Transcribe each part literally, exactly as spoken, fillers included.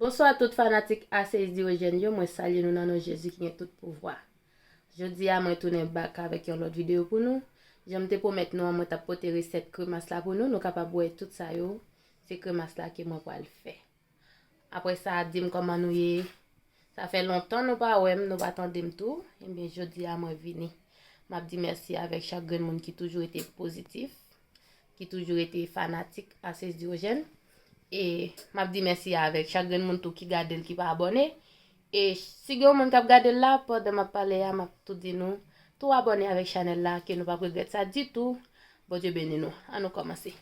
Bonswa tout fanatik A C S Dirojèn yo, mwen salye nou nan non Jezi ki gen tout pouvwa. Jodi a mwen tounen back avèk yon lòt videyo pou nou. Jan m te pwomèt nou an, mwen t ap pote resèt kremas la pou nou, nou kapab wè tout sa yo, se kremas la ke mwen pral fè. Apre sa, di m kòman nou ye. Sa fè lontan nou pa wè m, nou pa tande m tou. Ebyen, jodi a mwen vini. M ap di mèsi avèk chak grenn moun ki toujou rete pozitif, ki toujou rete fanatik A C S Dirojèn. E m ap di mèsi avèk chak grenn moun tou ki gade l, ki pa abòne. E si gen yon moun k ap gade l la, pandan m ap pale a, m ap tou di nou, tou abòne avèk chanèl la, ke nou p ap regrèt sa ditou. Bondye beni nou. Ann nou kòmanse.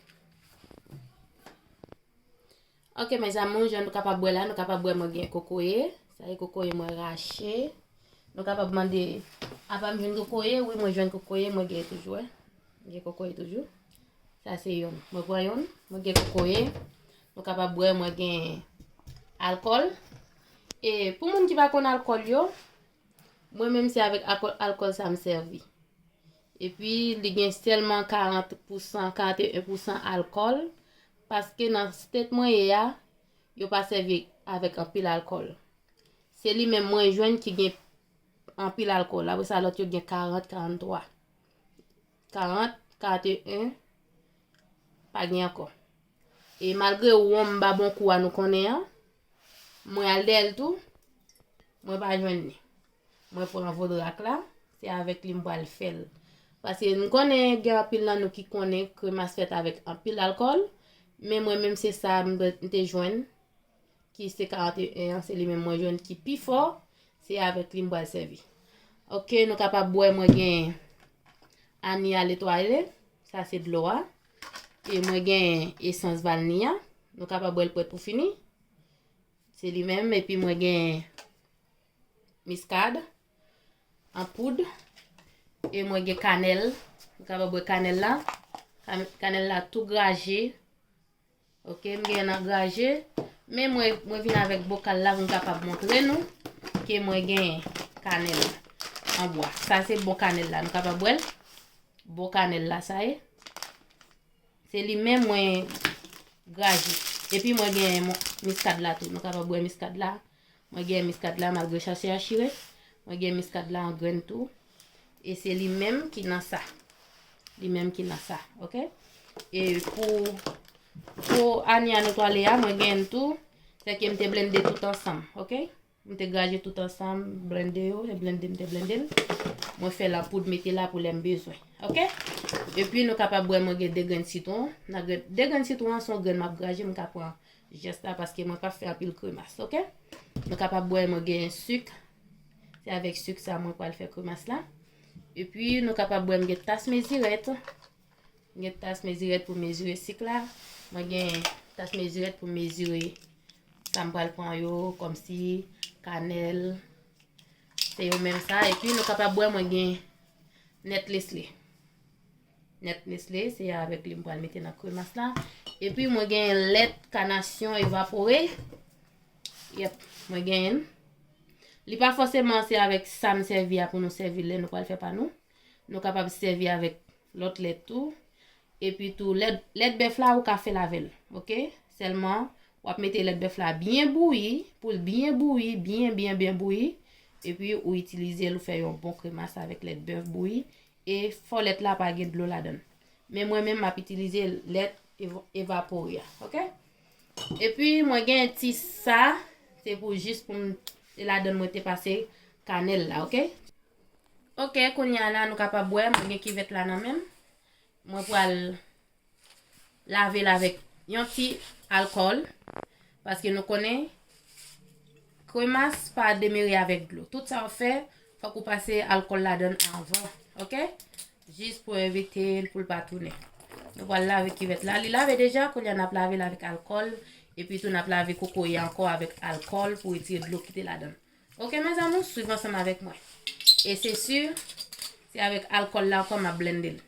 Ok, mes amours, jan nou kapab wè la, nou kapab wè mwen gen kokoye. Sa e kokoye mwen rache. Nou kapab mande, apa m jwenn kokoye? Wi, mwen jwenn kokoye, mwen gen toujou, wi. Mwen gen kokoye toujou. Sa se yonn. Mwen pran yonn, mwen gen kokoye. Nou kapab wè mwen gen alkòl. E pou moun ki pa konn alkòl yo, mwen menm se avèk alkòl, alkòl sa m sèvi. Epi li gen sèlman karant pousan, karant e en pousan alkòl, paske nan state mwen ye a, yo pa sèvi avèk anpil alkòl. Se li menm mwen jwenn ki gen anpil alkòl. Apre sa, lòt yo gen karant, karant twa. Karant, karant e en, pa gen ankò. E malgre wonm babonkou a nou konnen an, mwen al dèyè l tou, mwen pa jwenn li. Mwen pran vodrak la, se avèk li m pral fè l. Paske m konnen gen anpil nan nou ki konnen kremas fèt avèk anpil alkòl, men mwen menm se sa m te, m te jwenn, ki se karant e en an, se li menm mwen jwenn ki pi fò, se avèk li m pral sèvi. Ok, nou kapab wè mwen gen Ania Nettoyé, sa se dlo a. E mwen gen esans vanni a, nou kapab wè l prèt pou fini. Se li menm, epi mwen gen miskad an poud. E mwen gen kanèl. Nou kapab wè kanèl la. Kan-, kanèl la tou graje. Ok, m gen nan graje. Men mwen, mwen vin avèk bokal la pou m kapab montre nou ke mwen gen kanèl an bwa. Sa se bon kanèl la. Nou kapab wè l. Bon kanèl la, sa ye. Se li menm mwen graje. Epi mwen gen mon-, miskad la tou. Nou kapab wè miskad la. Mwen gen miskad la, malgre chache a chire. Mwen gen miskad la an grenn tou. E se li menm ki nan sa. Li menm ki nan sa, ok? E pou, pou Ania Nettoyé a, mwen gen tou. Se ke m te blende tout ansanm, ok? M te graje tout ansanm, blende yo, e blende m te blende l. Mwen fè l an poud, mete la pou lè m bezwen. Ok? Epi nou kapab wè mwen gen de grenn sitwon. Nan grenn, de grenn sitwon an se yon grenn m ap graje, m ka pran jès la paske mwen pa fè anpil kremas, ok? Nou kapab wè mwen gen sik. Se avèk sik sa mwen pral fè kremas la. Epi nou kapab wè m gen tas mezirèt. M gen tas mezirèt pou mezire sik la. Mwen gen tas mezirèt pou mezire sa m pral pran yo, kòmsi kanèl. Se yo menm sa. Epi nou kapab wè mwen gen nèt Nestlé. Nèt Nestlé, se avèk li m pral mete nan kremas la. Epi mwen gen lèt kanasyon evapore. Yep, mwen genyen l. Li pa fòseman se avèk sa m sèvi a pou nou sèvi lè nou pral fè pa nou. Nou kapab sèvi avèk lòt lèt tou. Epi tou, lèt, lèt bèf la, ou ka fè l avè l, ok? Sèlman, w ap mete lèt bèf la byen bouyi, pou l byen bouyi, byen, byen, byen bouyi. Epi, ou itilize l, ou fè yon bon kremas avèk lèt bèf bouyi. E fò lèt la pa gen dlo ladan l. Men mwen menm, m ap itilize lèt ev-, evapore a, ok? Epi, mwen gen ti sa, se pou jis pou m, se ladan l mwen te pase kanèl la, ok? Ok, kounye a la, nou kapab wè, mwen gen kivèt la nan men m. Mwen pral lave l avèk yon ti alkòl, paske nou konnen kremas pa demere avèk dlo. Tout sa w ap fè, fòk ou pase alkòl ladan l anvan, ok? Jis pou evite l, pou l pa tounen. Nou pral lave kivèt la. Li lave deja, kounye a n ap lave l avèk alkòl, epi tou n ap lave kokoye ankò avèk alkòl pou retire dlo ki te ladan l. Ok, mes amours, swiv ansanm avèk mwen. E se si, se avèk alkòl la ankò m ap blende l.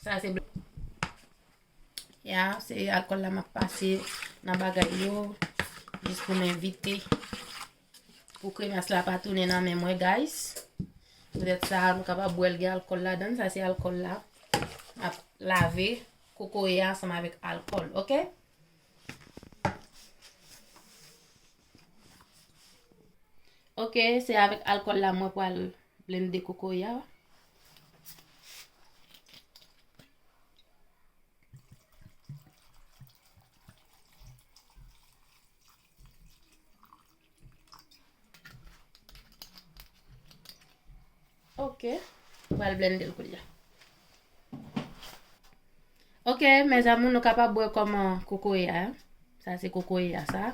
Sa se bl-, ya, se alkòl la m ap pase nan bagay yo, jis pou m evite, pou kremas la pa tounen nan men mwen, guys. Poutèt sa, nou kapab wè l gen alkòl ladan l. Sa se alkòl la. M ap lave kokoye a ansanm avèk alkòl, ok? Ok, se avèk alkòl la mwen pral blende kokoye a. Ok. Mwen pral blende l koulye a. Ok, mes amours, nou kapab wè kòman kokoye a. Sa se kokoye a, sa.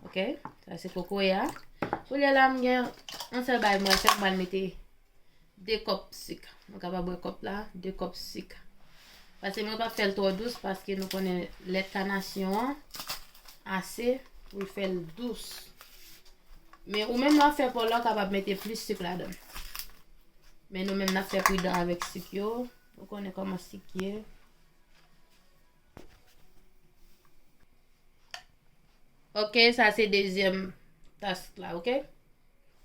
Ok, sa se kokoye a. Koulye a la, m gen yon sèl bagay mwen fè, mwen mete de kòp sik. Nou kapab wè kòp la, de kòp sik. Paske mwen pa fè l twò dous, paske nou konnen lèt kanasyon an ase pou l fè l dous. Men ou menm w ap fè pa w la, w kapab mete plis sik ladan l. Men nou menm n ap fè pridan avèk sik yo. Ou konnen kòman sik ye. Ok, sa se dezyèm tas la, ok?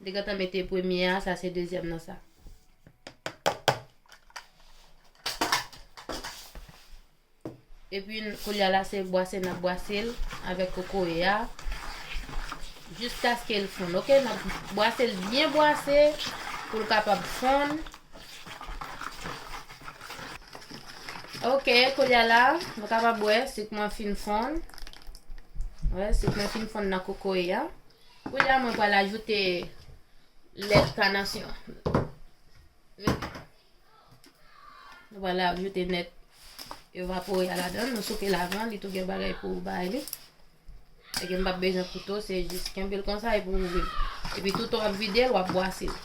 M te gentan mete premye a, sa se dezyèm nan sa. Epi, koulye a la, se bwase n ap bwase l avèk kokoye a. Jiskaske l fonn, ok? N ap bwase l byen bwase pou l kapab fonn. Ok, koulye a la, nou kapab wè, sik mwen fin fonn. Wè, sik mwen fin fonn nan kokoye a. Koulye a, mwen pral ajoute lèt kanasyon. Nou pral ajoute lèt evapore a ladan l, nou souke l avan, li tou gen bagay pou bay li. Paske m p ap bezwen kouto, se jis kenbe l konsa epi w ouvri l. Epi toutan w ap vide l, w ap bwase l.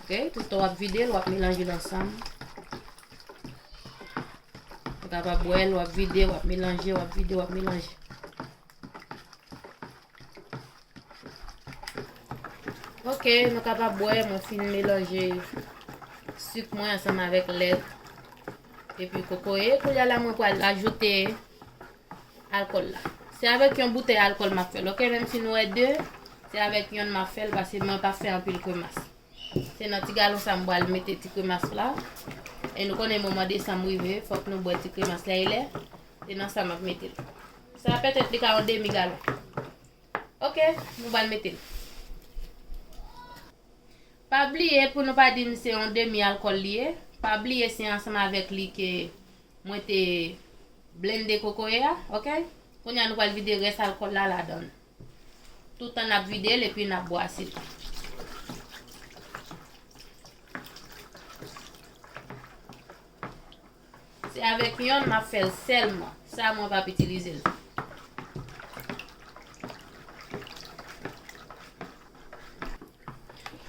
Ok, toutan w ap vide l, w ap melanje l ansanm. Ou kapab wè l, w ap vide, w ap melanje, w ap vide, w ap melanje. Ok, nou kapab wè, mwen fin melanje sik mwen ansanm avèk lèt epi kokoye. Koulye a la, mwen pral ajoute alkòl la. Se avèk yon boutèy alkòl m ap fè l, ok? Menm si nou wè de, se avèk yonn m ap fè l, paske mwen pa fè anpil kremas. Se nan ti galon sa m pral mete ti kremas la. E nou konnen moman desanm rive, fòk nou bwè ti kremas la e lè. Se nan sa m ap mete l. Sa petèt li ka yon demi galon. Ok, nou pral mete l. Pa bliye pou nou pa di m se yon demi alkòl li ye. Pa bliye se ansanm avèk li ke mwen te blende kokoye a, ok? Kounye a nou pral vide rès alkòl la ladan l. Toutan n ap vide l epi n ap bwase l. Se avèk yonn m ap fè l sèlman. Sa mwen p ap itilize l.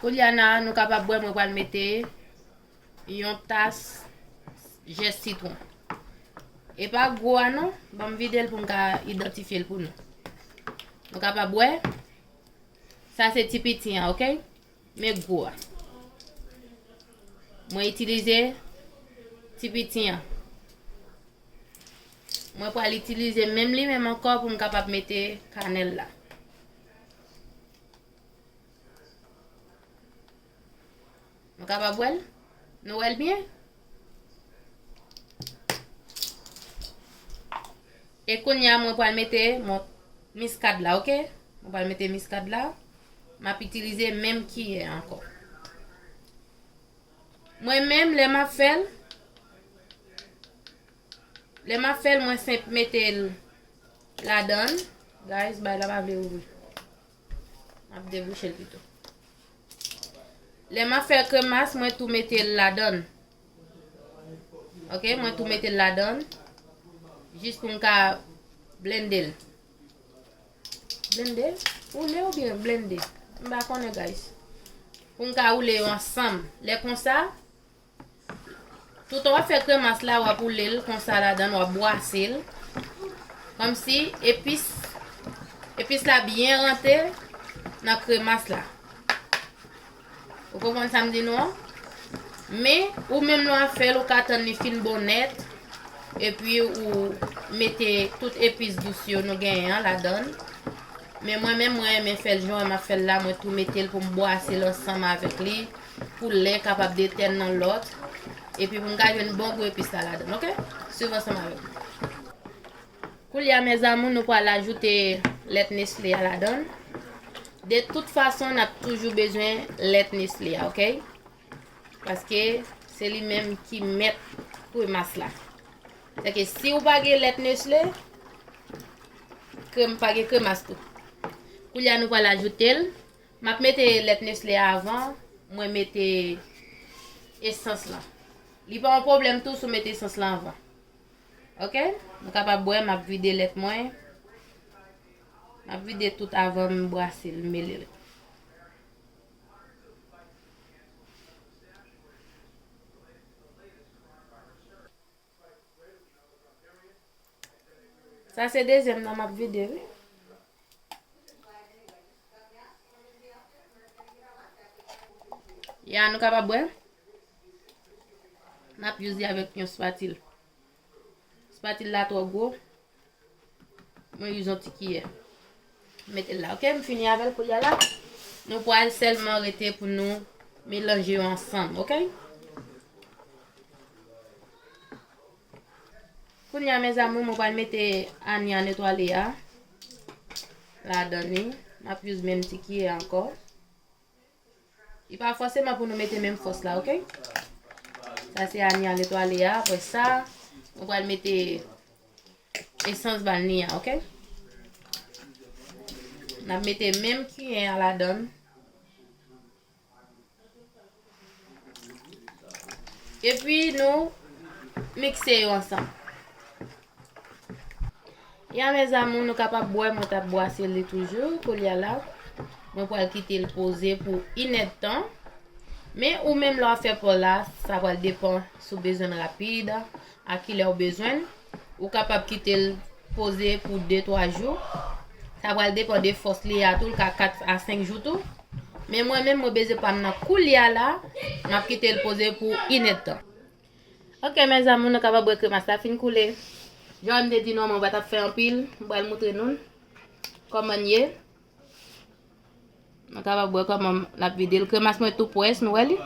Koulye a la, nou kapab wè mwen pral mete yon tas jès sitwon. E pa gwo a non, ban m vide l pou m ka idantifye l pou nou. Nou kapab wè, sa se ti piti an, ok? Men gwo a. Mwen itilize ti piti an. Mwen pral itilize menm li menm ankò pou m kapab mete kanèl la. Nou kapab wè l? Nou wè l byen? E kounye a, mwen pral mete mont miskad la, ok? Mwen pral mete miskad la. M ap itilize menm kiyè ankò. Mwen menm, lè m ap fè l, lè m ap fè l, mwen senp mete l ladan l. Guys, bay la pa vle ouvri. M ap debouche l pito. Lè m ap fè kremas, mwen tou mete l ladan l. Ok, mwen tou mete l ladan l. Jis pou m ka blende l. Blende? Woule oubyen blende? M pa konnen, guys. Pou m ka woule yo ansanm. Lè konsa, toutan w ap fè kremas la, w ap woule l konsa ladan l, w ap bwase l. Kòmsi epis, epis la byen rantre nan kremas la. Ou konprann sa m di nou an? Men, ou menm lè w ap fè l, ou ka tann li fin bon nèt. Epi ou mete tout epis dous yo nou genyen an ladan l. Men mwen menm, mwen renmen fè l jan m ap fè l la, mwen tou mete l pou m bwase l ansanm avèk li, pou len kapab detèn nan lòt, epi pou m ka jwenn bon gou epis la ladan l, ok? Swiv ansanm avèk mwen. Koulye a, mes amours, nou pral ajoute lèt Nestlé a ladan l. De tout fason, n ap toujou bezwen lèt Nestlé a, oke? Paske se li menm ki mèt kremas la. Sèke si w pa gen lèt Nestlé, krem, pa gen kremas tou. Koulye a nou pral ajoute l. M ap mete lèt Nestlé a avan mwen mete esans lan. Li pa yon pwoblèm tou si w mete esans lan avan. Oke? Nou kapab wè m ap vide lèt mwen. M ap vide tout avan m brase l, m mele l. Sa se dezyèm nan m ap vide, wi. Ya, nou kapab wè. M ap use li avèk yon spatil. Spatil la twò gwo. Mwen use yon ti kiyè. Mete l la, oke? M fini avè l koulye a la. Nou pral sèlman rete pou nou melanje yo ansanm, oke? Kounye a, mes amours, mwen pral mete anya netwale a ladan li. M ap use menm ti kiyè a ankò. Li pa fòseman pou nou mete menm fòs la, oke? Sa se anya netwale a. Apre sa, mwen pral mete esans vanni a, oke? N ap mete menm kiyè a ladan l. Epi nou mikse yo ansanm. Ya, mes amours, nou kapab wè mwen t ap brase li toujou. Koulye a la, mwen pral kite l poze pou inèdtan. Men ou menm lè w ap fè pa w la, sa pral depann si w bezwen l rapid, a kilè w bezwen l. Ou kapab kite l poze pou de twa jou. Sa pral depann de fòs li a tou, l ka kat a senk jou tou. Men mwen menm, mwen bezwen pa m nan koulye a la, m ap kite l poze pou inèdtan. Oke, mes amours, nou kapab wè kremas la fin koule. Jan m te di nou, mwen pa t ap fè anpil, m pral moutre nou l kòman l ye. Nou kapab wè kòman l ap vide l. Kremas mwen tou près, nou wè li?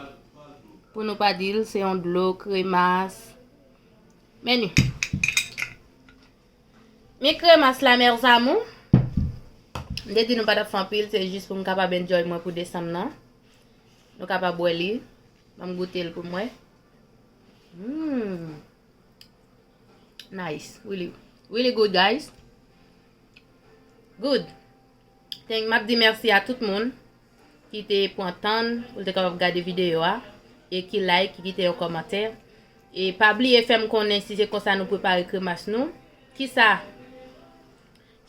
Pou nou pa di l se yon dlo kremas. Men li. Men kremas la, mes amours. M te di nou pa t ap fè anpil, se jis pou m kapab enjoy mwen pou desanm nan. Nou kapab wè li. Ban m goute l pou mwen. Hmm. Nice. Really, really good, guys. Good. Thank, m ap di mèsi a tout moun ki te pran tan pou l te kapab gade videyo a e ki like, ki kite yon kòmantè. E pa bliye fè m konnen si se konsa nou prepare kremas nou. Kisa,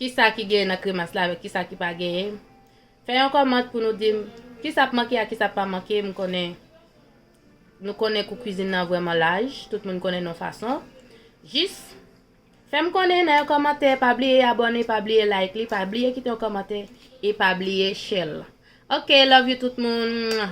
kisa ki genyen nan kremas la avèk kisa ki pa genyen. Fè yon kòmant pou nou di m kisa k manke ak kisa k pa manke. M konnen, nou konnen kou kwizin nan vrèman laj. Tout moun konnen nan fason. Jis fè m konnen nan yon kòmantè. Pa bliye abòne, pa bliye like li, pa bliye kite yon kòmantè e pa bliye share l. Ok, love you tout moun.